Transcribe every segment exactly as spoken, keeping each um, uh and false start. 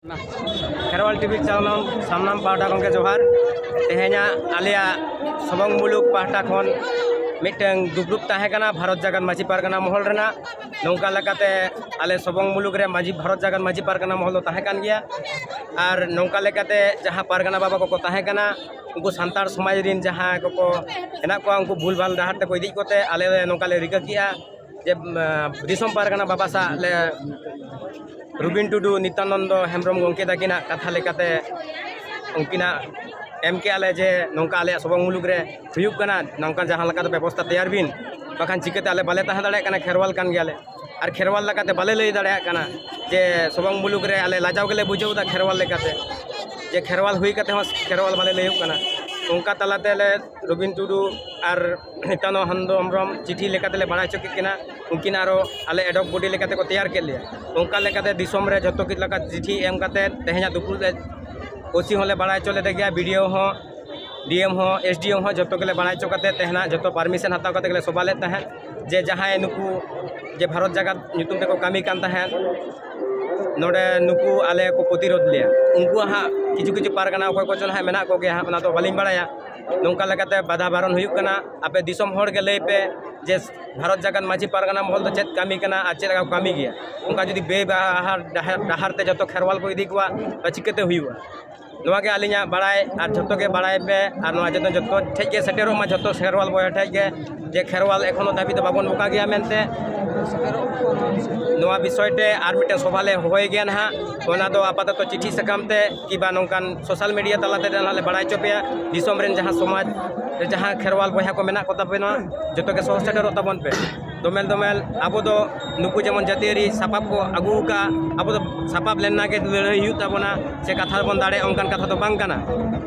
Kherwal TV channel ᱥᱟᱱᱟᱢ ᱯᱟᱦᱴᱟ ᱠᱷᱚᱱ ᱜᱮ ᱡᱚᱦᱟᱨ᱾ ᱛᱮᱦᱮᱧᱟᱜ ᱟᱞᱮᱭᱟᱜ ᱥᱚᱵᱚᱝ ᱢᱩᱞᱩᱠ ᱯᱟᱦᱴᱟ ᱠᱷᱚᱱ ᱢᱤᱫᱴᱟᱝ ᱫᱩᱯᱲᱩᱵ ᱛᱟᱦᱮᱸ ᱠᱟᱱᱟ ᱵᱷᱟᱨᱚᱛ ᱡᱟᱠᱟᱛ ᱢᱟᱹᱡᱷᱤ ᱯᱟᱨᱜᱟᱱᱟ ᱢᱚᱦᱚᱞ ᱨᱮᱱᱟᱜ᱾ ᱱᱚᱝᱠᱟ ᱞᱮᱠᱟᱛᱮ ᱟᱞᱮ ᱥᱚᱵᱚᱝ ᱢᱩᱞᱩᱠ ᱨᱮ ᱢᱟᱹᱡᱷᱤ, ᱵᱷᱟᱨᱚᱛ ᱡᱟᱠᱟᱛ ᱢᱟᱹᱡᱷᱤ ᱯᱟᱨᱜᱟᱱᱟ ᱢᱚᱦᱚᱞ ᱫᱚ ᱛᱟᱦᱮᱸ ᱠᱟᱱ ᱜᱮᱭᱟ᱾ ᱟᱨ ᱱᱚᱝᱠᱟ ᱞᱮᱠᱟᱛᱮ ᱡᱟᱦᱟᱸ ᱯᱟᱨᱜᱟᱱᱟ ᱵᱟᱵᱟ ᱠᱚᱠᱚ ᱛᱟᱦᱮᱸ ᱠᱟᱱᱟ, ᱩᱱᱠᱩ ᱥᱟᱱᱛᱟᱲ ᱥᱚᱢᱟᱡᱽ ᱨᱤᱱ ᱡᱟᱦᱟᱸ ᱠᱚᱠᱚ ᱦᱮᱱᱟᱜ ᱠᱚᱣᱟ, ᱩᱱᱠᱩ ᱵᱷᱩᱞ ᱵᱷᱟᱞ ᱰᱟᱦᱟᱨ ᱛᱮᱠᱚ ᱤᱫᱤᱭᱮᱫ ᱠᱚᱛᱮ ᱟᱞᱮ ᱱᱚᱝᱠᱟ ᱞᱮ ᱨᱤᱠᱟᱹ ᱠᱮᱜᱼᱟ ᱡᱮ, ᱩᱢ, ᱫᱤᱥᱚᱢ ᱯᱟᱨᱜᱟᱱᱟ ᱵᱟᱵᱟ ᱥᱟᱶ ᱞᱮ, ᱨᱚᱵᱤᱱ ᱴᱩᱰᱩ, ᱱᱤᱛᱭᱟᱱᱚᱱᱫᱚ ᱦᱮᱢᱵᱨᱚᱢ ᱜᱚᱢᱠᱮ ᱛᱟᱹᱠᱤᱱᱟᱜ ᱠᱟᱛᱷᱟ ᱞᱮᱠᱟᱛᱮ ᱩᱱᱠᱤᱱᱟᱜ ᱮᱢ ᱠᱮᱜᱼᱟ ᱞᱮ ᱡᱮ ᱱᱚᱝᱠᱟ ᱟᱞᱮᱭᱟᱜ ᱥᱚᱵᱚᱝ ᱢᱩᱞᱩᱠ ᱨᱮ ᱦᱩᱭᱩᱜ ᱠᱟᱱᱟ, ᱱᱚᱝᱠᱟ ᱡᱟᱦᱟᱸ ᱞᱮᱠᱟᱛᱮ ᱵᱮᱵᱚᱥᱛᱷᱟ ᱛᱮᱭᱟᱨ ᱵᱤᱱ, ᱵᱟᱠᱷᱟᱱ ᱪᱤᱠᱟᱹᱛᱮ ᱟᱞᱮ ᱵᱟᱞᱮ ᱛᱟᱦᱮᱸ ᱫᱟᱲᱮᱭᱟᱜ ᱠᱟᱱᱟ, ᱠᱷᱮᱨᱣᱟᱞ ᱠᱟᱱ ᱜᱮᱭᱟᱞᱮ᱾ ᱟᱨ ᱠᱷᱮᱨᱣᱟᱞ ᱞᱮᱠᱟᱛᱮ ᱵᱟᱞᱮ ᱞᱟᱹᱭ ᱫᱟᱲᱮᱭᱟᱜ ᱠᱟᱱᱟ ᱡᱮ ᱥᱚᱵᱚᱝ ᱢᱩᱞᱩᱠ ᱨᱮ ᱟᱞᱮ ᱞᱟᱡᱟᱣ ᱜᱮᱞᱮ ᱵᱩᱡᱷᱟᱹᱣ ᱮᱫᱟ ᱠᱷᱮᱨᱣᱟᱞ ᱞᱮᱠᱟᱛᱮ, ᱡᱮ ᱠᱷᱮᱨᱣᱟᱞ ᱦᱩᱭ ᱠᱟᱛᱮ ᱦᱚᱸ ᱠᱷᱮᱨᱣᱟᱞ ᱵᱟᱞᱮ ᱞᱟᱹᱭᱚᱜ ᱠᱟᱱᱟ᱾ ᱚᱱᱠᱟ ᱛᱟᱞᱟᱛᱮ ᱞᱮ ᱨᱚᱵᱤᱱ ᱴᱩᱰᱩ ᱟᱨ ᱱᱤᱛᱭᱟᱱᱚᱱᱫᱚ ᱦᱮᱢᱵᱨᱚᱢ ᱪᱤᱴᱷᱤ ᱞᱮᱠᱟᱛᱮᱞᱮ ᱵᱟᱲᱟᱭ ᱦᱚᱪᱚ ᱠᱮᱫ ᱠᱤᱱᱟ᱾ ᱩᱱᱠᱤᱱ ᱟᱨᱚ ᱟᱞᱮ ᱮᱰᱚᱠ ᱵᱚᱰᱤ ᱞᱮᱠᱟᱛᱮ ᱠᱚ ᱛᱮᱭᱟᱨ ᱠᱮᱫ ᱞᱮᱭᱟ᱾ ᱚᱱᱠᱟ ᱞᱮᱠᱟᱛᱮ ᱫᱤᱥᱚᱢ ᱨᱮ ᱡᱷᱚᱛᱚ ᱠᱤᱪᱷᱩ ᱞᱮᱠᱟ ᱪᱤᱴᱷᱤ ᱮᱢ ᱠᱟᱛᱮ ᱛᱮᱦᱮᱧᱟᱜ ᱫᱩᱯᱩᱨ ᱨᱮ ᱳᱥᱤ ᱦᱚᱸᱞᱮ ᱵᱟᱲᱟᱭ ᱦᱚᱪᱚ ᱞᱮᱫᱮ ᱜᱮᱭᱟ, ᱵᱤ ᱰᱤ ᱳ ᱦᱚᱸ, ᱰᱤ ᱮᱢ ᱦᱚᱸ, ᱮᱥ ᱰᱤ ᱮᱢ ᱦᱚᱸ, ᱡᱷᱚᱛᱚ ᱜᱮᱞᱮ ᱵᱟᱲᱟᱭ ᱦᱚᱪᱚ ᱠᱟᱛᱮ ᱛᱮᱦᱮᱧᱟᱜ ᱡᱷᱚᱛᱚ ᱯᱟᱨᱢᱤᱥᱚᱱ ᱦᱟᱛᱟᱣ ᱠᱟᱛᱮ ᱜᱮᱞᱮ ᱥᱚᱵᱷᱟ ᱞᱮᱫ ᱛᱟᱦᱮᱸᱫ ᱡᱮ ᱡᱟᱦᱟᱸᱭ ᱱᱩᱠᱩ ᱡᱮ ᱵᱷᱟᱨᱚᱛ ᱡᱟᱠᱟᱛ ᱧᱩᱛᱩᱢ ᱛᱮᱠᱚ ᱠᱟᱹᱢᱤ ᱠᱟᱱ ᱛᱟᱦᱮᱸᱫ, ᱱᱚᱰᱮ ᱱᱩᱠᱩ ᱟᱞᱮ ᱠᱚ ᱯᱨᱚᱛᱤᱨᱳᱫᱷ ᱞᱮᱭᱟ᱾ ᱩᱱᱠᱩᱣᱟᱜ ᱦᱟᱸᱜ ᱠᱤᱪᱷᱩ ᱠᱤᱪᱷᱩ ᱯᱟᱨᱜᱟᱱᱟ ᱚᱠᱚᱭ ᱠᱚᱪᱚ ᱦᱟᱸᱜ ᱢᱮᱱᱟᱜ ᱠᱚᱜᱮᱭᱟ ᱦᱟᱸᱜ, ᱚᱱᱟ ᱫᱚ ᱵᱟᱹᱞᱤᱧ ᱵᱟᱲᱟᱭᱟ᱾ ᱱᱚᱝᱠᱟ ᱞᱮᱠᱟᱛᱮ ᱵᱟᱫᱷᱟ ᱵᱟᱨᱚᱱ ᱦᱩᱭᱩᱜ ᱠᱟᱱᱟ᱾ ᱟᱯᱮ ᱫᱤᱥᱚᱢ ᱦᱚᱲ ᱜᱮ ᱞᱟᱹᱭ ᱯᱮ ᱡᱮ ᱵᱷᱟᱨᱚᱛ ᱡᱟᱠᱟᱛ ᱢᱟᱹᱡᱷᱤ ᱯᱟᱨᱜᱟᱱᱟ ᱢᱚᱦᱚᱞ ᱫᱚ ᱪᱮᱫ ᱠᱟᱹᱢᱤ ᱠᱟᱱᱟ ᱟᱨ ᱪᱮᱫ ᱞᱮᱠᱟ ᱠᱚ ᱠᱟᱹᱢᱤ ᱜᱮᱭᱟ᱾ ᱚᱱᱠᱟ ᱡᱩᱫᱤ ᱵᱮᱵᱟᱦᱟᱨ ᱰᱟᱦᱟᱨ, ᱰᱟᱦᱟᱨ ᱛᱮ ᱡᱚᱛᱚ ᱠᱷᱮᱨᱣᱟᱞ ᱠᱚ ᱤᱫᱤ ᱠᱚᱣᱟ, ᱛᱚ ᱪᱤᱠᱟᱹᱛᱮ ᱦᱩᱭᱩᱜᱼᱟ? ᱱᱚᱣᱟ ᱜᱮ ᱟᱹᱞᱤᱧᱟᱜ ᱵᱟᱲᱟᱭ, ᱟᱨ ᱡᱷᱚᱛᱚ ᱜᱮ ᱵᱟᱲᱟᱭ ᱯᱮ, ᱟᱨ ᱱᱚᱣᱟ ᱡᱚᱛᱚ, ᱡᱚᱛᱚ ᱴᱷᱮᱡ ᱜᱮ ᱥᱮᱴᱮᱨᱚᱜ ᱢᱟ, ᱡᱷᱚᱛᱚ ᱠᱷᱮᱨᱣᱟᱞ ᱵᱚᱭᱦᱟ ᱴᱷᱮᱡ ᱜᱮ, ᱡᱮ ᱠᱷᱮᱨᱣᱟᱞ ᱮᱠᱷᱚᱱᱳ ᱫᱷᱟᱹᱵᱤᱡ ᱫᱚ ᱵᱟᱵᱚᱱ ᱵᱚᱠᱟ ᱜᱮᱭᱟ ᱢᱮᱱᱛᱮ᱾ ᱱᱚᱣᱟ ᱵᱤᱥᱚᱭ ᱛᱮ ᱟᱨ ᱢᱤᱫᱴᱮᱱ ᱥᱚᱵᱷᱟ ᱞᱮ ᱦᱚᱦᱚᱭ ᱜᱮᱭᱟ ᱱᱟᱦᱟᱜ, ᱚᱱᱟ ᱫᱚ ᱟᱯᱟᱛᱚᱛᱚ ᱪᱤᱴᱷᱤ ᱥᱟᱠᱟᱢ ᱛᱮ ᱠᱤᱵᱟ ᱱᱚᱝᱠᱟᱱ ᱥᱳᱥᱟᱞ ᱢᱤᱰᱤᱭᱟ ᱛᱟᱞᱟ ᱛᱮ ᱱᱟᱦᱟᱜ ᱞᱮ ᱵᱟᱲᱟᱭ ᱦᱚᱪᱚ ᱯᱮᱭᱟ᱾ ᱫᱤᱥᱚᱢ ᱨᱮᱱ ᱡᱟᱦᱟᱸ ᱥᱚᱢᱟᱡᱽ ᱨᱮ ᱡᱟᱦᱟᱸ ᱠᱷᱮᱨᱣᱟᱞ ᱵᱚᱭᱦᱟ ᱠᱚ ᱢᱮᱱᱟᱜ ᱠᱚ ᱛᱟᱵᱚᱱᱟ, ᱡᱚᱛᱚ ᱜᱮ ᱥᱚᱦᱚᱨ ᱥᱮᱴᱮᱨᱚᱜ ᱛᱟᱵᱚᱱ ᱯᱮ᱾ ᱫᱚᱢᱮᱞ ᱫᱚᱢᱮᱞ ᱟᱵᱚ ᱫᱚ ᱱᱩᱠᱩ ᱡᱮᱢᱚᱱ ᱡᱟᱹᱛᱤᱭᱟᱹᱨᱤ ᱥᱟᱯᱟᱵ ᱠᱚ ᱟᱹᱜᱩ ᱟᱠᱟᱫᱼᱟ, ᱟᱵᱚ ᱫᱚ ᱥᱟᱯᱟᱵ ᱞᱮᱱᱟ ᱜᱮ ᱞᱟᱹᱲᱦᱟᱹᱭ ᱦᱩᱭᱩᱜ ᱛᱟᱵᱚᱱᱟ, ᱥᱮ ᱠᱟᱛᱷᱟ ᱵᱚᱱ ᱫᱟᱲᱮᱭᱟᱜᱼᱟ, ᱚᱱᱠᱟᱱ ᱠᱟᱛᱷᱟ ᱫᱚ ᱵᱟᱝ ᱠᱟᱱᱟ᱾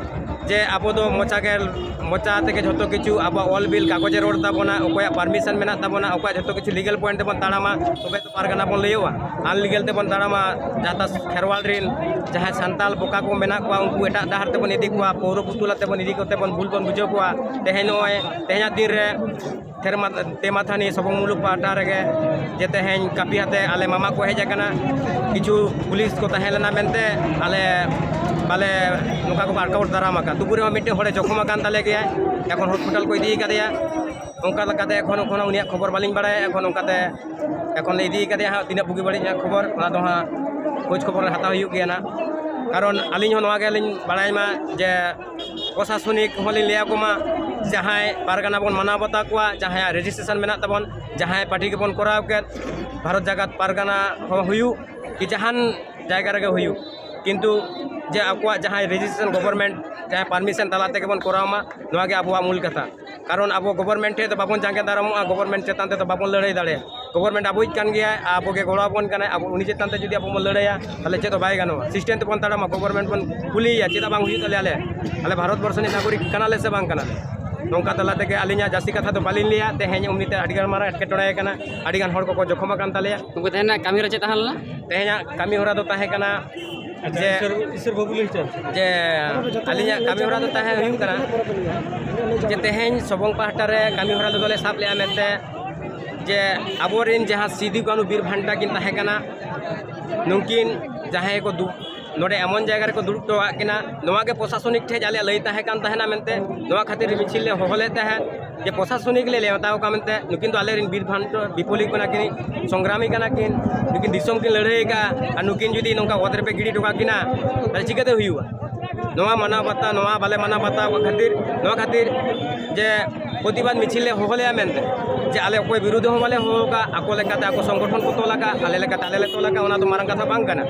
ᱡᱮ ᱟᱵᱚ ᱫᱚ ᱢᱚᱪᱟ ᱜᱮ, ᱢᱚᱪᱟ ᱛᱮᱜᱮ ᱡᱷᱚᱛᱚ ᱠᱤᱪᱷᱩ ᱟᱵᱚᱣᱟᱜ ᱚᱞ ᱵᱤᱞ ᱠᱟᱜᱚᱡᱮ ᱨᱚᱲ ᱛᱟᱵᱚᱱᱟ, ᱚᱠᱚᱭᱟᱜ ᱯᱟᱨᱢᱤᱥᱚᱱ ᱢᱮᱱᱟᱜ ᱛᱟᱵᱚᱱᱟ, ᱚᱠᱚᱭᱟᱜ ᱡᱷᱚᱛᱚ ᱠᱤᱪᱷᱩ ᱞᱤᱜᱮᱞ ᱯᱚᱭᱮᱱᱴ ᱛᱮᱵᱚᱱ ᱛᱟᱲᱟᱢᱟ, ᱛᱚᱵᱮ ᱯᱟᱨᱜᱟᱱᱟ ᱵᱚᱱ ᱞᱟᱹᱭᱚᱜᱼᱟ᱾ ᱟᱱᱞᱤᱜᱟᱞ ᱛᱮᱵᱚᱱ ᱛᱟᱲᱟᱢᱟ, ᱡᱟᱦᱟᱸ ᱠᱷᱮᱨᱣᱟᱞ ᱨᱮᱱ ᱡᱟᱦᱟᱸᱭ ᱥᱟᱱᱛᱟᱞ ᱵᱚᱠᱟ ᱠᱚ ᱢᱮᱱᱟᱜ ᱠᱚᱣᱟ, ᱩᱱᱠᱩ ᱮᱴᱟᱜ ᱰᱟᱦᱟᱨ ᱛᱮᱵᱚᱱ ᱤᱫᱤ ᱠᱚᱣᱟ, ᱯᱟᱹᱣᱨᱟᱹ ᱯᱩᱛᱩᱞ ᱟᱛᱮ ᱵᱚᱱ ᱤᱫᱤ ᱠᱚᱛᱮ ᱵᱚᱱ ᱵᱷᱩᱞ ᱵᱚᱱ ᱵᱩᱡᱷᱟᱹᱣ ᱠᱚᱣᱟ᱾ ᱛᱮᱦᱮᱧ ᱱᱚᱜᱼᱚᱭ ᱛᱮᱦᱮᱧᱟᱜ ᱫᱤᱱ ᱨᱮ ᱛᱮᱨᱢᱟ-, ᱛᱮᱢᱟᱛᱷᱟᱱᱤ ᱥᱚᱵᱚᱝ ᱢᱩᱞᱩᱠ ᱯᱟᱦᱴᱟ ᱨᱮᱜᱮ ᱡᱮ ᱛᱮᱦᱮᱧ ᱠᱟᱹᱯᱤ ᱟᱛᱮ ᱟᱞᱮ ᱢᱟᱢᱟ ᱠᱚ ᱦᱮᱡ ᱟᱠᱟᱱᱟ᱾ ᱠᱤᱪᱷᱩ ᱯᱩᱞᱤᱥ ᱠᱚ ᱛᱟᱦᱮᱸ ᱞᱮᱱᱟ ᱢᱮᱱᱛᱮ ᱟᱞᱮ ᱵᱟᱞᱮ, ᱱᱚᱝᱠᱟ ᱠᱚ ᱟᱴᱠᱟᱣ ᱫᱟᱨᱟᱢ ᱟᱠᱟᱫ᱾ ᱛᱩᱵᱩ ᱨᱮᱦᱚᱸ ᱢᱤᱫᱴᱮᱱ ᱦᱚᱲᱮ ᱡᱚᱠᱷᱚᱢ ᱟᱠᱟᱱ ᱛᱟᱞᱮ ᱜᱮᱭᱟᱭ, ᱮᱠᱷᱚᱱ ᱦᱚᱥᱯᱤᱴᱟᱞ ᱠᱚ ᱤᱫᱤ ᱠᱟᱫᱮᱭᱟ᱾ ᱚᱱᱠᱟ ᱞᱮᱠᱟᱛᱮ ᱮᱠᱷᱚᱱ, ᱮᱠᱷᱚᱱ ᱩᱱᱤᱭᱟᱜ ᱠᱷᱚᱵᱚᱨ ᱵᱟᱹᱞᱤᱧ ᱵᱟᱲᱟᱭᱟ᱾ ᱮᱠᱷᱚᱱ ᱚᱱᱠᱟᱛᱮ ᱮᱠᱷᱚᱱ ᱞᱮ ᱤᱫᱤ ᱠᱟᱫᱮᱭᱟ ᱦᱟᱸᱜ, ᱛᱤᱱᱟᱹᱜ ᱵᱩᱜᱤ ᱵᱟᱹᱲᱤᱡ ᱦᱟᱸᱜ ᱠᱷᱚᱵᱚᱨ, ᱚᱱᱟ ᱫᱚ ᱦᱟᱸᱜ ᱠᱷᱳᱡᱽ ᱠᱷᱚᱵᱚᱨ ᱦᱟᱛᱟᱣ ᱦᱩᱭᱩᱜ ᱜᱮᱭᱟ ᱱᱟᱜ᱾ ᱠᱟᱨᱚᱱ ᱟᱹᱞᱤᱧ ᱦᱚᱸ ᱱᱚᱣᱟ ᱜᱮᱞᱤᱧ ᱵᱟᱲᱟᱭ ᱢᱟ ᱡᱮ ᱯᱨᱚᱥᱟᱥᱚᱱᱤᱠ ᱦᱚᱸᱞᱤᱧ ᱞᱟᱹᱭ ᱟᱠᱚ ᱢᱟ, ᱡᱟᱦᱟᱸᱭ ᱯᱟᱨᱜᱟᱱᱟ ᱵᱚᱱ ᱢᱟᱱᱟᱣ ᱵᱟᱛᱟᱣ ᱠᱚᱣᱟ, ᱡᱟᱦᱟᱸᱭᱟᱜ ᱨᱮᱡᱤᱥᱴᱨᱮᱥᱚᱱ ᱢᱮᱱᱟᱜ ᱛᱟᱵᱚᱱ, ᱡᱟᱦᱟᱸᱭ ᱯᱟᱨᱴᱤ ᱜᱮᱵᱚᱱ ᱠᱚᱨᱟᱣ ᱠᱮᱫ, ᱵᱷᱟᱨᱚᱛ ᱡᱟᱠᱟᱛ ᱯᱟᱨᱜᱟᱱᱟ ᱦᱚᱸ ᱦᱩᱭᱩᱜ, ᱠᱤ ᱡᱟᱦᱟᱱ ᱡᱟᱭᱜᱟ ᱨᱮᱜᱮ ᱦᱩᱭᱩᱜ, ᱠᱤᱱᱛᱩ ᱡᱮ ᱟᱠᱚᱣᱟᱜ ᱡᱟᱦᱟᱸᱭ ᱨᱮᱡᱤᱥᱴᱨᱮᱥᱚᱱ ᱜᱚᱵᱷᱚᱨᱱᱢᱮᱱᱴ ᱡᱟᱦᱟᱸᱭ ᱯᱟᱨᱢᱤᱥᱚᱱ ᱛᱟᱞᱟ ᱛᱮᱜᱮ ᱵᱚᱱ ᱠᱚᱨᱟᱣ ᱢᱟ, ᱱᱚᱣᱟ ᱜᱮ ᱟᱵᱚᱣᱟᱜ ᱢᱩᱞ ᱠᱟᱛᱷᱟ᱾ ᱠᱟᱨᱚᱱ ᱟᱵᱚ ᱜᱚᱵᱷᱚᱨᱱᱢᱮᱱᱴ ᱴᱷᱮᱱ ᱫᱚ ᱵᱟᱵᱚᱱ ᱡᱟᱸᱜᱮ ᱫᱟᱨᱟᱢᱚᱜᱼᱟ, ᱜᱚᱵᱷᱚᱨᱱᱢᱮᱱᱴ ᱪᱮᱛᱟᱱ ᱛᱮᱫᱚ ᱵᱟᱵᱚᱱ ᱞᱟᱹᱲᱦᱟᱹᱭ ᱫᱟᱲᱮᱭᱟᱜᱼᱟ᱾ ᱜᱚᱵᱷᱚᱨᱱᱢᱮᱱᱴ ᱟᱵᱚᱭᱤᱡ ᱠᱟᱱ ᱜᱮᱭᱟᱭ, ᱟᱵᱚ ᱜᱮ ᱜᱚᱲᱚ ᱟᱵᱚᱱ ᱠᱟᱱᱟᱭ, ᱟᱵᱚ ᱩᱱᱤ ᱪᱮᱛᱟᱱ ᱛᱮ ᱡᱩᱫᱤ ᱟᱵᱚ ᱵᱚᱱ ᱞᱟᱹᱲᱦᱟᱹᱭᱟ, ᱛᱟᱦᱚᱞᱮ ᱪᱮᱫ ᱦᱚᱸ ᱵᱟᱭ ᱜᱟᱱᱚᱜᱼᱟ᱾ ᱥᱤᱥᱴᱮᱢ ᱛᱮᱵᱚᱱ ᱛᱟᱲᱟᱢᱟ, ᱜᱚᱵᱷᱚᱨᱱᱢᱮᱱᱴ ᱵᱚᱱ ᱠᱩᱞᱤᱭᱮᱭᱟ ᱪᱮᱫᱟᱜ ᱵᱟᱝ ᱦᱩᱭᱩᱜ ᱛᱟᱞᱮᱭᱟ ᱟᱞᱮ, ᱟᱞᱮ ᱵᱷᱟᱨᱚᱛ ᱵᱚᱨᱥᱚ ᱨᱤᱱᱤᱡ ᱱᱟᱜᱚᱨᱤᱠ ᱠᱟᱱᱟᱞᱮ ᱥᱮ ᱵᱟᱝ ᱠᱟᱱᱟᱞᱮ? ᱱᱚᱝᱠᱟ ᱛᱟᱞᱟ ᱛᱮᱜᱮ ᱟᱹᱞᱤᱧᱟᱜ ᱡᱟᱹᱥᱛᱤ ᱠᱟᱛᱷᱟ ᱫᱚ ᱵᱟᱹᱞᱤᱧ ᱞᱟᱹᱭᱟ᱾ ᱛᱮᱦᱮᱧ ᱩᱱᱤᱛᱮ ᱟᱹᱰᱤᱜᱟᱱ ᱢᱟᱨᱟᱝ ᱮᱴᱠᱮᱴᱚᱬᱮ ᱟᱠᱟᱱᱟ, ᱟᱹᱰᱤᱜᱟᱱ ᱦᱚᱲ ᱠᱚᱠᱚ ᱡᱚᱠᱷᱚᱢ ᱟᱠᱟᱱ ᱛᱟᱞᱮᱭᱟ᱾ ᱩᱱᱠᱩ ᱛᱮᱦᱮᱧᱟᱜ ᱠᱟᱹᱢᱤ ᱦᱚᱨᱟ ᱪᱮᱫ ᱛᱟᱦᱮᱸ ᱞᱮᱱᱟ? ᱛᱮᱦᱮᱧᱟᱜ ᱠᱟᱹᱢᱤ ᱦᱚᱨᱟ ᱫᱚ ᱛᱟᱦᱮᱸ ᱠᱟᱱᱟ ᱟᱪᱪᱷᱟ, ᱡᱮ, ᱤᱥᱚᱨ, ᱤᱥᱚᱨ ᱵᱟᱹᱵᱩ ᱞᱟᱹᱭ ᱦᱚᱪᱚ᱾ ᱡᱮ ᱟᱹᱞᱤᱧᱟᱜ ᱠᱟᱹᱢᱤ ᱦᱚᱨᱟ ᱫᱚ ᱛᱟᱦᱮᱸ ᱦᱩᱭᱩᱜ ᱠᱟᱱᱟ ᱡᱮ ᱛᱮᱦᱮᱧ ᱥᱚᱵᱚᱝ ᱯᱟᱦᱴᱟ ᱨᱮ ᱠᱟᱹᱢᱤ ᱦᱚᱨᱟ ᱫᱚᱞᱮ ᱥᱟᱵ ᱞᱮᱜᱼᱟ ᱢᱮᱱᱛᱮ ᱡᱮ ᱟᱵᱚᱨᱮᱱ ᱡᱟᱦᱟᱸ ᱥᱤᱫᱩ ᱠᱟᱹᱱᱦᱩ ᱵᱤᱨ ᱵᱷᱟᱱᱴᱟ ᱠᱤᱱ ᱛᱟᱦᱮᱸ ᱠᱟᱱᱟ, ᱱᱩᱠᱤᱱ ᱡᱟᱦᱟᱸᱭ ᱠᱚ ᱫᱩ-, ᱱᱚᱰᱮ ᱮᱢᱚᱱ ᱡᱟᱭᱜᱟ ᱨᱮᱠᱚ ᱫᱩᱲᱩᱵ ᱦᱚᱴᱚ ᱟᱠᱟᱫ ᱠᱤᱱᱟ, ᱱᱚᱣᱟ ᱜᱮ ᱯᱨᱚᱥᱟᱥᱚᱱᱤᱠ ᱴᱷᱮᱡ ᱟᱞᱮᱭᱟᱜ ᱞᱟᱹᱭ ᱛᱟᱦᱮᱸ ᱠᱟᱱ ᱛᱟᱦᱮᱱᱟ ᱢᱮᱱᱛᱮ, ᱱᱚᱣᱟ ᱠᱷᱟᱹᱛᱤᱨ ᱢᱤᱪᱷᱤᱞ ᱞᱮ ᱦᱚᱦᱚ ᱞᱮᱫ ᱛᱟᱦᱮᱸᱫ ᱡᱮ ᱯᱨᱚᱥᱟᱥᱚᱱᱤᱠ ᱞᱮ ᱢᱮᱛᱟᱣ ᱠᱚᱣᱟ ᱢᱮᱱᱛᱮ, ᱱᱩᱠᱤᱱ ᱫᱚ ᱟᱞᱮᱨᱮᱱ ᱵᱤᱨ ᱵᱷᱟᱱᱴᱚ ᱵᱤᱯᱞᱚᱵᱤ ᱠᱟᱱᱟ ᱠᱤᱱ, ᱥᱚᱝᱜᱨᱟᱢᱤ ᱠᱟᱱᱟ ᱠᱤᱱ, ᱱᱩᱠᱤᱱ ᱫᱤᱥᱚᱢ ᱠᱤᱱ ᱞᱟᱹᱲᱦᱟᱹᱭ ᱟᱠᱟᱫᱼᱟ, ᱟᱨ ᱱᱩᱠᱤᱱ ᱡᱩᱫᱤ ᱱᱚᱝᱠᱟ ᱚᱛ ᱨᱮᱯᱮ ᱜᱤᱰᱤ ᱦᱚᱴᱚ ᱠᱟᱜ ᱠᱤᱱᱟ, ᱛᱟᱦᱚᱞᱮ ᱪᱤᱠᱟᱹᱛᱮ ᱦᱩᱭᱩᱜᱼᱟ? ᱱᱚᱣᱟ ᱢᱟᱱᱟᱣ ᱵᱟᱛᱟᱣ, ᱱᱚᱣᱟ ᱵᱟᱞᱮ ᱢᱟᱱᱟᱣ ᱵᱟᱛᱟᱣ ᱠᱟᱜ ᱠᱷᱟᱹᱛᱤᱨ, ᱱᱚᱣᱟ ᱠᱷᱟᱹᱛᱤᱨ ᱡᱮ ᱯᱨᱚᱛᱤᱵᱟᱫ ᱢᱤᱪᱷᱤᱞ ᱞᱮ ᱦᱚᱦᱚ ᱞᱮᱜᱼᱟ ᱢᱮᱱᱛᱮ ᱡᱮ ᱟᱞᱮ ᱚᱠᱚᱭ ᱵᱤᱨᱩᱫᱷ ᱦᱚᱸ ᱵᱟᱞᱮ ᱦᱚᱦᱚ ᱟᱠᱟᱫ, ᱟᱠᱚ ᱞᱮᱠᱟᱛᱮ ᱟᱠᱚ ᱥᱚᱝᱜᱚᱴᱷᱚᱱ ᱠᱚ ᱛᱚᱞ ᱟᱠᱟᱫ, ᱟᱞᱮ ᱞᱮᱠᱟᱛᱮ ᱟᱞᱮ ᱞᱮ ᱛᱚᱞ ᱟᱠᱟᱫ, ᱚᱱᱟ ᱫᱚ ᱢᱟᱨᱟᱝ ᱠᱟᱛᱷᱟ ᱵᱟᱝ ᱠᱟᱱᱟ᱾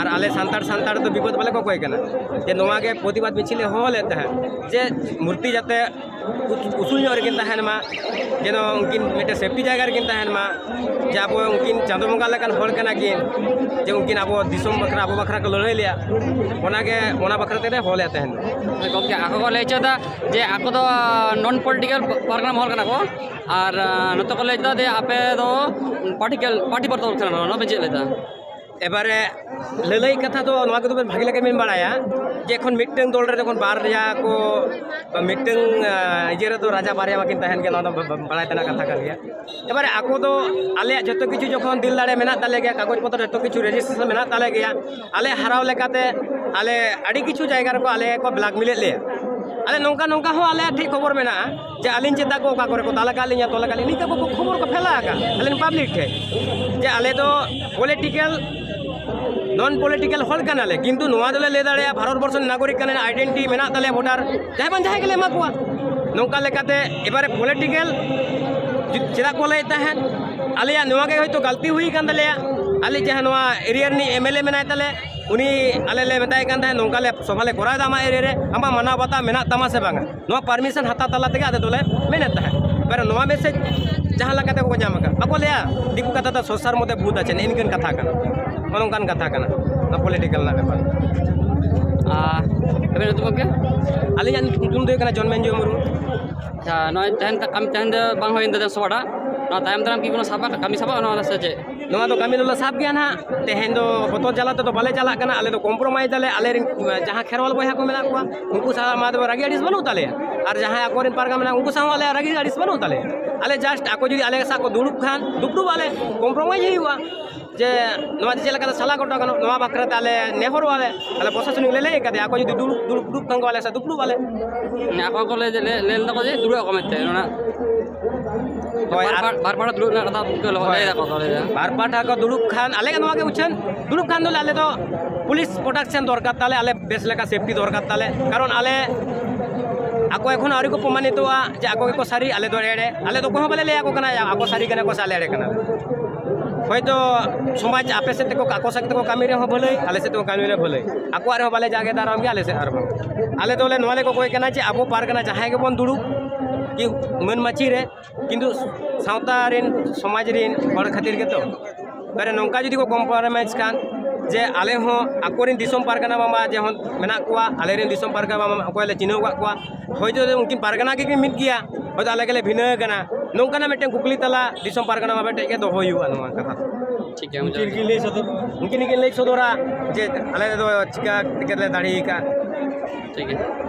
ᱟᱨ ᱟᱞᱮ ᱥᱟᱱᱛᱟᱲ ᱥᱟᱱᱛᱟᱲ ᱫᱚ ᱵᱤᱯᱚᱫ ᱵᱟᱞᱮ ᱠᱚᱠᱚᱭ ᱠᱟᱱᱟ᱾ ᱡᱮ ᱱᱚᱣᱟ ᱜᱮ ᱯᱨᱚᱛᱤᱵᱟᱫ ᱢᱤᱪᱷᱤᱞ ᱞᱮ ᱦᱚᱦᱚ ᱞᱮᱫ ᱛᱟᱦᱮᱸᱫ ᱡᱮ ᱢᱩᱨᱛᱤ ᱡᱟᱛᱮ ᱩᱥ-, ᱩᱥᱩᱞ ᱧᱚᱜ ᱨᱮᱠᱤᱱ ᱛᱟᱦᱮᱱ ᱢᱟ, ᱡᱮᱱᱚ ᱩᱱᱠᱤᱱ ᱢᱤᱫᱴᱮᱱ ᱥᱮᱯᱴᱤ ᱡᱟᱭᱜᱟ ᱨᱮᱠᱤᱱ ᱛᱟᱦᱮᱱ ᱢᱟ, ᱡᱮ ᱟᱵᱚ ᱩᱱᱠᱤᱱ ᱪᱟᱸᱫᱚ ᱵᱚᱸᱜᱟ ᱞᱮᱠᱟᱱ ᱦᱚᱲ ᱠᱟᱱᱟ ᱠᱤᱱ, ᱡᱮ ᱩᱱᱠᱤᱱ ᱟᱵᱚ ᱫᱤᱥᱚᱢ ᱵᱟᱠᱷᱨᱟ, ᱟᱵᱚ ᱵᱟᱠᱷᱨᱟ ᱠᱚ ᱞᱟᱹᱲᱦᱟᱹᱭ ᱞᱮᱭᱟ, ᱚᱱᱟᱜᱮ, ᱚᱱᱟ ᱵᱟᱠᱷᱨᱟ ᱛᱮᱞᱮ ᱦᱚᱦᱚ ᱞᱮᱫ ᱛᱟᱦᱮᱱ᱾ ᱜᱚᱢᱠᱮ, ᱟᱠᱚ ᱠᱚ ᱞᱟᱹᱭ ᱦᱚᱪᱚᱭᱮᱫᱟ ᱡᱮ ᱟᱠᱚ ᱫᱚ ᱱᱚᱱ ᱯᱚᱞᱤᱴᱤᱠᱟᱞ ᱯᱟᱨᱜᱟᱱᱟ ᱦᱚᱲ ᱠᱟᱱᱟ ᱠᱚ, ᱟᱨ, ᱟᱸ, ᱱᱚᱛᱮ ᱠᱚ ᱞᱟᱹᱭ ᱦᱚᱪᱚᱭᱮᱫᱟ ᱡᱮ ᱟᱯᱮ ᱫᱚ ᱯᱟᱨᱴᱤᱠᱟᱞ, ᱯᱟᱨᱴᱤ ᱯᱟᱨᱴᱤ ᱠᱟᱱᱟ ᱠᱚ, ᱱᱚᱣᱟ ᱯᱮ ᱪᱮᱫ ᱞᱮᱫᱟ? ᱮᱵᱟᱨᱮ ᱞᱟᱹᱞᱟᱹᱭ ᱠᱟᱛᱷᱟ ᱫᱚ ᱱᱚᱣᱟ ᱠᱚᱫᱚ ᱵᱮᱱ ᱵᱷᱟᱜᱮ ᱞᱮᱠᱟ ᱵᱮᱱ ᱵᱟᱲᱟᱭᱟ ᱡᱮ ᱮᱠᱷᱚᱱ ᱢᱤᱫᱴᱟᱝ ᱫᱚᱞ ᱨᱮ ᱡᱚᱠᱷᱚᱱ ᱵᱟᱨᱭᱟ ᱠᱚ, ᱢᱤᱫᱴᱟᱝ, ᱟᱸ, ᱤᱭᱟᱹ ᱨᱮᱫᱚ ᱨᱟᱡᱟ ᱵᱟᱨᱭᱟ ᱢᱟᱠᱤᱱ ᱛᱟᱦᱮᱱ ᱜᱮᱭᱟ, ᱱᱚᱣᱟ ᱫᱚ ᱵᱟ-, ᱵᱟ-, ᱵᱟᱲᱟᱭ ᱛᱮᱱᱟᱜ ᱠᱟᱛᱷᱟ ᱠᱟᱱ ᱜᱮᱭᱟ᱾ ᱮᱵᱟᱨᱮ ᱟᱠᱚ ᱫᱚ ᱟᱞᱮᱭᱟᱜ ᱡᱚᱛᱚ ᱠᱤᱪᱷᱩ ᱡᱚᱠᱷᱚᱱ ᱫᱤᱞ ᱫᱟᱲᱮ ᱢᱮᱱᱟᱜ ᱛᱟᱞᱮ ᱜᱮᱭᱟ, ᱠᱟᱜᱚᱡᱽ ᱯᱚᱛᱨᱚ ᱡᱚᱛᱚ ᱠᱤᱪᱷᱩ ᱨᱮᱡᱤᱥᱴᱨᱮᱥᱚᱱ ᱢᱮᱱᱟᱜ ᱛᱟᱞᱮ ᱜᱮᱭᱟ, ᱟᱞᱮ ᱦᱟᱨᱟᱣ ᱞᱮᱠᱟᱛᱮ ᱟᱞᱮ ᱟᱹᱰᱤ ᱠᱤᱪᱷᱩ ᱡᱟᱭᱜᱟ ᱨᱮᱠᱚ ᱟᱞᱮ ᱠᱚ ᱵᱞᱮᱠᱢᱮᱞᱮᱫ ᱞᱮᱭᱟ᱾ ᱟᱞᱮ ᱱᱚᱝᱠᱟ ᱱᱚᱝᱠᱟ ᱦᱚᱸ ᱟᱞᱮᱭᱟᱜ ᱴᱷᱤᱠ ᱠᱷᱚᱵᱚᱨ ᱢᱮᱱᱟᱜᱼᱟ ᱡᱮ ᱟᱹᱞᱤᱧ ᱪᱮᱛᱟ ᱠᱚ ᱚᱠᱟ ᱠᱚᱨᱮ ᱠᱚ ᱫᱟᱞ ᱟᱠᱟᱫ ᱞᱤᱧᱟ, ᱛᱚᱞ ᱟᱠᱟᱫ ᱞᱤᱧᱟ, ᱱᱤᱝᱠᱟᱹ ᱠᱚ ᱠᱷᱚᱵᱚᱨ ᱠᱚ ᱯᱷᱮᱞᱟᱣ ᱟᱠᱟᱫ ᱟᱞᱮ ᱯᱟᱵᱽᱞᱤᱠ ᱴᱷᱮᱱ ᱡᱮ ᱟᱞᱮ ᱫᱚ ᱯᱚᱞᱤᱴᱤᱠᱮᱞ, ᱱᱚᱱ ᱯᱚᱞᱤᱴᱤᱠᱮᱞ ᱦᱚᱲ ᱠᱟᱱᱟᱞᱮ, ᱠᱤᱱᱛᱩ ᱱᱚᱣᱟ ᱫᱚᱞᱮ ᱞᱟᱹᱭ ᱫᱟᱲᱮᱭᱟᱜᱼᱟ ᱵᱷᱟᱨᱚᱛ ᱵᱚᱨᱥᱚ ᱨᱮᱱ ᱱᱟᱜᱚᱨᱤᱠ ᱠᱟᱱᱟᱞᱮ, ᱟᱭᱰᱮᱱᱴᱤᱴᱤ ᱢᱮᱱᱟᱜ ᱛᱟᱞᱮᱭᱟ, ᱵᱷᱳᱴᱟᱨ ᱡᱟᱦᱟᱸᱭ ᱵᱟᱝ ᱡᱟᱦᱟᱸᱭ ᱜᱮᱞᱮ ᱮᱢᱟ ᱠᱚᱣᱟ᱾ ᱱᱚᱝᱠᱟ ᱞᱮᱠᱟᱛᱮ ᱮᱵᱟᱨᱮ ᱯᱚᱞᱤᱴᱤᱠᱮᱞ ᱪᱮᱫᱟᱜ ᱠᱚ ᱞᱟᱹᱭᱮᱫ ᱛᱟᱦᱮᱸᱫ? ᱟᱞᱮᱭᱟᱜ ᱱᱚᱣᱟ ᱜᱮ ᱦᱚᱭᱛᱳ ᱜᱟᱹᱞᱛᱤ ᱦᱩᱭ ᱟᱠᱟᱱ ᱛᱟᱞᱮᱭᱟ᱾ ᱟᱞᱮ ᱡᱟᱦᱟᱸ ᱱᱚᱣᱟ ᱮᱨᱤᱭᱟ ᱨᱤᱱᱤᱡ ᱮᱢ ᱮᱞ ᱮ ᱢᱮᱱᱟᱭ ᱛᱟᱞᱮ, ᱩᱱᱤ ᱟᱞᱮ ᱞᱮ ᱢᱮᱛᱟᱭ ᱠᱟᱱ ᱛᱟᱦᱮᱸᱫ, "ᱱᱚᱝᱠᱟ ᱞᱮ ᱥᱚᱵᱷᱟ ᱞᱮ ᱠᱚᱨᱟᱣ ᱮᱫᱟ ᱟᱢᱟᱜ ᱮᱨᱤᱭᱟ ᱨᱮ, ᱟᱢᱟᱜ ᱢᱟᱱᱟᱣ ᱵᱟᱛᱟᱣ ᱢᱮᱱᱟᱜ ᱛᱟᱢᱟ ᱥᱮ ᱵᱟᱝᱟ?" ᱱᱚᱣᱟ ᱯᱟᱨᱢᱤᱥᱚᱱ ᱦᱟᱛᱟᱣ ᱛᱟᱞᱟ ᱛᱮᱜᱮ ᱟᱞᱮ ᱫᱚᱞᱮ ᱢᱮᱱᱮᱫ ᱛᱟᱦᱮᱸᱫ᱾ ᱮᱵᱟᱨᱮ ᱱᱚᱣᱟ ᱢᱮᱥᱮᱡᱽ ᱡᱟᱦᱟᱸ ᱞᱮᱠᱟ ᱛᱮᱠᱚ ᱧᱟᱢ ᱟᱠᱟᱫ, ᱵᱟᱠᱚ ᱞᱟᱹᱭᱟ ᱫᱤᱠᱩ ᱠᱟᱛᱷᱟ ᱛᱮ "ᱥᱚᱨᱥᱟᱨ ᱢᱚᱫᱽᱫᱷᱮ ᱵᱷᱩᱛ ᱟᱪᱷᱮ", ᱱᱮᱜᱼᱮ ᱱᱤᱝᱠᱟᱹᱱ ᱠᱟᱛᱷᱟ ᱠᱟᱱᱟ, ᱱᱚᱜᱼᱚ ᱱᱚᱝᱠᱟᱱ ᱠᱟᱛᱷᱟ ᱠᱟᱱᱟ ᱱᱚᱣᱟ ᱯᱚᱞᱤᱴᱤᱠᱮᱞ ᱨᱮᱱᱟᱜ ᱵᱮᱯᱟᱨ᱾ ᱟᱨ ᱟᱵᱮᱱᱟᱜ ᱧᱩᱛᱩᱢ ᱜᱚᱢᱠᱮ? ᱟᱹᱞᱤᱧᱟᱜ ᱧᱩᱛᱩᱢ ᱫᱚ ᱦᱩᱭᱩᱜ ᱠᱟᱱᱟ ᱡᱚᱱᱢᱮᱱᱡᱚ ᱢᱩᱨᱢᱩ᱾ ᱟᱪᱪᱷᱟ, ᱱᱚᱜᱼᱚᱭ ᱛᱮᱦᱮᱧ ᱛᱟ-, ᱠᱟᱹᱢᱤ ᱛᱮᱦᱮᱧ ᱫᱚ ᱵᱟᱝ ᱦᱩᱭᱮᱱ ᱛᱟᱵᱮᱱᱟ ᱥᱚᱵᱷᱟᱴᱟ, ᱱᱚᱣᱟ ᱛᱟᱭᱚᱢ ᱫᱟᱨᱟᱢ ᱠᱤ ᱠᱳᱱᱳ ᱥᱟᱵᱟ, ᱠᱟᱹᱢᱤ ᱥᱟᱵᱟ ᱚᱱᱟ ᱥᱮ ᱪᱮᱫ? ᱱᱚᱣᱟ ᱫᱚ ᱠᱟᱹᱢᱤ ᱫᱚᱞᱮ ᱥᱟᱵ ᱜᱮᱭᱟ ᱱᱟᱦᱟᱜ᱾ ᱛᱮᱦᱮᱧ ᱫᱚ ᱵᱚᱛᱚᱨ ᱡᱟᱞᱟ ᱛᱮᱫᱚ ᱵᱟᱞᱮ ᱪᱟᱞᱟᱜ ᱠᱟᱱᱟ, ᱟᱞᱮ ᱫᱚ ᱠᱚᱢᱯᱨᱳᱢᱟᱭᱤᱡᱽ ᱫᱟᱞᱮ, ᱟᱞᱮᱨᱮᱱ ᱡᱟᱦᱟᱸ ᱠᱷᱮᱨᱣᱟᱞ ᱵᱚᱭᱦᱟ ᱠᱚ ᱢᱮᱱᱟᱜ ᱠᱚᱣᱟ ᱩᱱᱠᱩ ᱥᱟᱶ ᱟᱢᱟᱜ ᱫᱚ ᱨᱟᱹᱜᱤ ᱟᱹᱲᱤᱥ ᱵᱟᱹᱱᱩᱜ ᱛᱟᱞᱮᱭᱟ, ᱟᱨ ᱡᱟᱦᱟᱸᱭ ᱟᱠᱚᱨᱮᱱ ᱯᱟᱨᱜᱟᱱᱟ ᱢᱮᱱᱟᱜ ᱩᱱᱠᱩ ᱥᱟᱶ ᱦᱚᱸ ᱟᱞᱮᱭᱟᱜ ᱨᱟᱹᱜᱤ ᱟᱹᱲᱤᱥ ᱵᱟᱹᱱᱩᱜ ᱛᱟᱞᱮᱭᱟ᱾ ᱟᱞᱮ just ᱟᱠᱚ ᱡᱩᱫᱤ ᱟᱞᱮ ᱥᱟᱶ ᱠᱚ ᱫᱩᱲᱩᱵ ᱠᱷᱟᱱ ᱫᱩᱯᱲᱩᱵ ᱟᱞᱮ, ᱠᱚᱢᱯᱨᱳᱢᱟᱭᱤᱡᱽ ᱦᱩᱭᱩᱜᱼᱟ᱾ ᱡᱮ ᱱᱚᱣᱟ ᱪᱮᱫ ᱞᱮᱠᱟᱛᱮ ᱥᱟᱞᱟ ᱜᱚᱴᱟ ᱜᱟᱱᱚᱜ, ᱱᱚᱣᱟ ᱵᱟᱠᱷᱨᱟ ᱛᱮ ᱟᱞᱮ ᱱᱮᱦᱚᱨᱚᱜ ᱟᱞᱮ, ᱟᱞᱮ ᱯᱨᱚᱥᱟᱥᱚᱱᱤᱠ ᱞᱮ ᱞᱟᱹᱭ ᱟᱠᱟᱫᱮᱭᱟ, ᱟᱠᱚ ᱡᱩᱫᱤ ᱫᱩᱲᱩᱵ, ᱫᱩᱲᱩᱵ, ᱫᱩᱲᱩᱵ ᱠᱷᱟᱱ ᱠᱚ ᱟᱞᱮ ᱥᱟᱶ ᱫᱩᱯᱲᱩᱵ ᱟᱞᱮ᱾ ᱢᱟᱱᱮ ᱟᱠᱚ ᱠᱚ ᱞᱟᱹᱭ, ᱞᱟᱹᱭ, ᱞᱟᱹᱭ ᱞᱮᱫᱟ ᱠᱚ ᱡᱮ ᱫᱩᱲᱩᱵ ᱟᱠᱚ ᱢᱮᱱᱛᱮ ᱚᱱᱟ᱾ ᱦᱳᱭ, ᱵᱟᱨ ᱟᱨ ᱯᱟᱦᱴᱟ, ᱵᱟᱨ ᱯᱟᱦᱴᱟ ᱫᱩᱲᱩᱵ ᱨᱮᱱᱟᱜ ᱠᱟᱛᱷᱟ ᱠᱚ ᱞᱟᱹᱭ ᱦᱳᱭ᱾ ᱮᱫᱟ ᱠᱚ, ᱠᱚ ᱞᱟᱹᱭ ᱮᱫᱟ᱾ ᱵᱟᱨ ᱯᱟᱦᱴᱟ ᱠᱚ ᱫᱩᱲᱩᱵ ᱠᱷᱟᱱ ᱟᱞᱮ ᱱᱚᱣᱟ ᱜᱮ ᱩᱪᱷᱟᱹᱱ, ᱫᱩᱲᱩᱵ ᱠᱷᱟᱱ ᱫᱚᱞᱮ ᱟᱞᱮ ᱫᱚ ᱯᱩᱞᱤᱥ ᱯᱨᱚᱴᱮᱠᱥᱚᱱ ᱫᱚᱨᱠᱟᱨ ᱛᱟᱞᱮ, ᱟᱞᱮ ᱵᱮᱥ ᱞᱮᱠᱟ ᱥᱮᱯᱴᱤ ᱫᱚᱨᱠᱟᱨ ᱛᱟᱞᱮ, ᱠᱟᱨᱚᱱ ᱟᱞᱮ ᱟᱠᱚ ᱮᱠᱷᱚᱱ ᱟᱹᱣᱨᱤ ᱠᱚ ᱯᱨᱚᱢᱟᱱᱤᱛᱚᱜᱼᱟ ᱡᱮ ᱟᱠᱚ ᱜᱮᱠᱚ ᱥᱟᱹᱨᱤ, ᱟᱞᱮ ᱫᱚ ᱮᱲᱮ, ᱟᱞᱮ ᱫᱚ ᱚᱠᱚᱭ ᱦᱚᱸ ᱵᱟᱞᱮ ᱞᱟᱹᱭ ᱟᱠᱚ ᱠᱟᱱᱟ ᱡᱮ ᱟᱠᱚ ᱥᱟᱹᱨᱤ ᱠᱟᱱᱟ ᱠᱚ ᱥᱮ ᱟᱞᱮ ᱮᱲᱮ ᱠᱟᱱᱟ᱾ ᱦᱚᱭᱛᱳ ᱥᱚᱢᱟᱡᱽ ᱟᱯᱮ ᱥᱮᱫ ᱛᱮᱠᱚ, ᱟᱠᱚ ᱥᱮᱫ ᱛᱮᱠᱚ ᱠᱟᱹᱢᱤ ᱨᱮᱦᱚᱸ ᱵᱷᱟᱹᱞᱟᱹᱭ, ᱟᱞᱮ ᱥᱮᱫ ᱛᱮᱠᱚ ᱠᱟᱹᱢᱤ ᱨᱮ ᱵᱷᱟᱹᱞᱟᱹᱭ, ᱟᱠᱚᱣᱟᱜ ᱨᱮᱦᱚᱸ ᱵᱟᱞᱮ ᱡᱟᱸᱜᱮ ᱫᱟᱨᱟᱢ ᱜᱮᱭᱟ, ᱟᱞᱮ ᱥᱮᱫ ᱟᱨ ᱵᱟᱝ᱾ ᱟᱞᱮ ᱫᱚᱞᱮ ᱱᱚᱣᱟ ᱞᱮ ᱠᱚᱠᱚᱭ ᱠᱟᱱᱟ ᱡᱮ ᱟᱵᱚ ᱯᱟᱨᱜᱟᱱᱟ ᱡᱟᱦᱟᱸᱭ ᱜᱮᱵᱚᱱ ᱫᱩᱲᱩᱵ ᱠᱤ ᱢᱟᱹᱱ ᱢᱟᱹᱪᱤ ᱨᱮ, ᱠᱤᱱᱛᱩ ᱥᱟᱶᱛᱟ ᱨᱮᱱ, ᱥᱚᱢᱟᱡᱽ ᱨᱮᱱ ᱦᱚᱲ ᱠᱷᱟᱹᱛᱤᱨ ᱜᱮᱛᱚ᱾ ᱮᱵᱟᱨᱮ ᱱᱚᱝᱠᱟ ᱡᱩᱫᱤ ᱠᱚ ᱠᱚᱢᱯᱨᱳᱢᱟᱭᱤᱡᱽ ᱠᱷᱟᱱ, ᱡᱮ ᱟᱞᱮ ᱦᱚᱸ ᱟᱠᱚᱨᱮᱱ ᱫᱤᱥᱚᱢ ᱯᱟᱨᱜᱟᱱᱟ ᱢᱟᱢᱟ ᱡᱮᱢᱚᱱ ᱢᱮᱱᱟᱜ ᱠᱚᱣᱟ, ᱟᱞᱮᱨᱮᱱ ᱫᱤᱥᱚᱢ ᱯᱟᱨᱜᱟᱱᱟ ᱢᱟᱢᱟ ᱚᱠᱚᱭ ᱞᱮ ᱪᱤᱱᱦᱟᱹᱣ ᱟᱠᱟᱫ ᱠᱚᱣᱟ, ᱦᱚᱭᱛᱳ ᱩᱱᱠᱤᱱ ᱯᱟᱨᱜᱟᱱᱟ ᱜᱮᱠᱤᱱ ᱢᱤᱫ ᱜᱮᱭᱟ, ᱦᱚᱭᱛᱳ ᱟᱞᱮ ᱜᱮᱞᱮ ᱵᱷᱤᱱᱟᱹ ᱟᱠᱟᱱᱟ᱾ ᱱᱚᱝᱠᱟᱱᱟᱜ ᱢᱤᱫᱴᱮᱱ ᱠᱩᱠᱞᱤ ᱛᱟᱞᱟ ᱫᱤᱥᱚᱢ ᱯᱟᱨᱜᱟᱱᱟ ᱢᱟᱢᱟ ᱴᱷᱮᱱ ᱜᱮ ᱫᱚᱦᱚ ᱦᱩᱭᱩᱜᱼᱟ ᱱᱚᱣᱟ ᱠᱟᱛᱷᱟ᱾ ᱴᱷᱤᱠ ᱜᱮᱭᱟ, ᱩᱱᱠᱤᱱ ᱠᱤᱱ ᱞᱟᱹᱭ ᱥᱚᱫᱚᱨ, ᱩᱱᱠᱤᱱ ᱠᱤᱱ ᱞᱟᱹᱭ ᱥᱚᱫᱚᱨᱟ ᱡᱮ ᱟᱞᱮ ᱫᱚ ᱪᱤᱠᱟ ᱛᱮᱜᱮ ᱞᱮ ᱫᱟᱲᱮ ᱟᱠᱟᱫ᱾ ᱴᱷᱤᱠ ᱜᱮᱭᱟ᱾